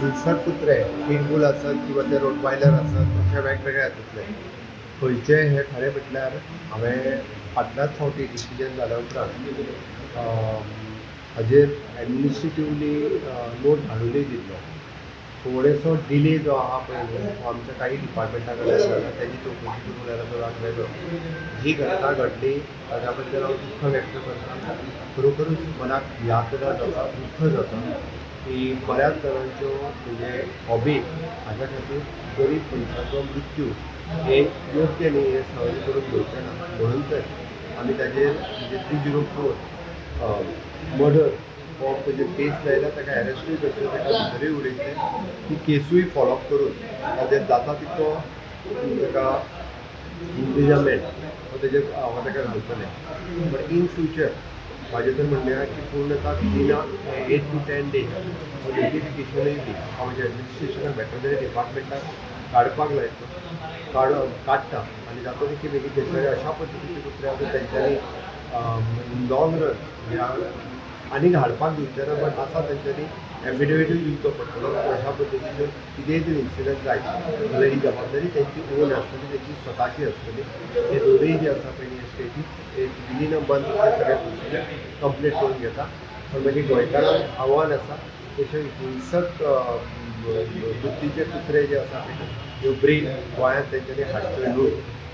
हिंसक कुत्रे, पिटबूल आसत किंवा ते रोटवायलर आसत, अशे वेगवेगळे हातूंतले खंयचे हे, खरें म्हटल्यार हांवें फाटल्याच फावटी डिसिजन जाल्या उपरांत हाजेर एडमिनिस्ट्रेटिवली नोट धाडूनय दिल्लो. थोडेसो डिले जो आहा पळय न्हू, तो आमच्या काही डिपार्टमेंटा कडल्यान जाला. तेजी चवकशी करूंक जाल्यार तो राग वेगळो. जी घटना घडली ताज्या बद्दल हांव दुख्ख व्यक्त करता. खरोखरूच मनाक यातना जाता, दुख्ख जाता की बऱ्याच जाणांच्यो म्हणजे हॉबी हाज्या खातीर गरीब मनशाचो मृत्यू हे योग्य न्ही, हें सहन करून घेवचें ना. म्हणून तर आमी ताजेर म्हणजे 304 मर्डर हो ताजेर केस लायला, ताका एरेस्टूय करतले, ताका भितरूय उडयतले. ती केसूय फॉलोअप करून ताजेर जाता तितको ताका इम्प्रिजनमेंट हो तेजेर हो ताका घालतले. बट इन फ्युचर म्हाजें तर म्हणणें आहा की पूर्णता विदीन 8 टू 10 डेज हो नोटिफिकेशनूय बी हांव म्हज्या एडमिनिस्ट्रेशनाक, वेटरनरी डिपार्टमेंटाक काडपाक लायतलो, काडटा आनी जाता तितके बेगीन तेंच्यांनी अशा पद्दतीचे कुत्रे आसा तेंच्यांनी लॉंग रन आनीक हाडपाक दिवचे ना, बट आसा तेंच्यांनी एफिडेविटूय दिवचो पडटलो. अशा पद्दतीच्यो कितेंय जर इन्सिडंट जायत जाल्यार ही जबाबदारी तेंची ओन आसतली, तेंची स्वताची आसतली. हे दोनूय जे आसा पळय स्टेटी, ते विदीन अ मंथ हे सगळे प्रोसिजर कंप्लीट करून घेता. पण मागीर गोंयकारांक आव्हान आसा, तशें हिंसक बुद्धीचे कुत्रे जे आसा पळय, ह्यो ब्रीड गोंयांत तेंच्यांनी हाडच्यो न्हू,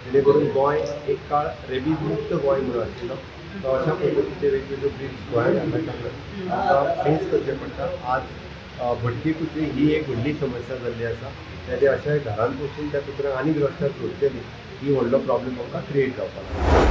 जेणे करून गोंय एक काळ रेबीज मुक्त गोंय म्हणून आशिल्लो, तो अशा पद्दतीचे वेगवेगळ्यो ब्रीड्स गोंयांत हाडल्या कारणान आमकां फेस करचें पडटा. आज भटकी कुत्री ही एक व्हडली समस्या जाल्ली आसा. ते अशे घरांत बसून त्या कुत्र्यांक आनीक रस्त्यार सोडचे न्ही, ही व्हडलो प्रॉब्लेम आमकां क्रिएट जावपाक लागला.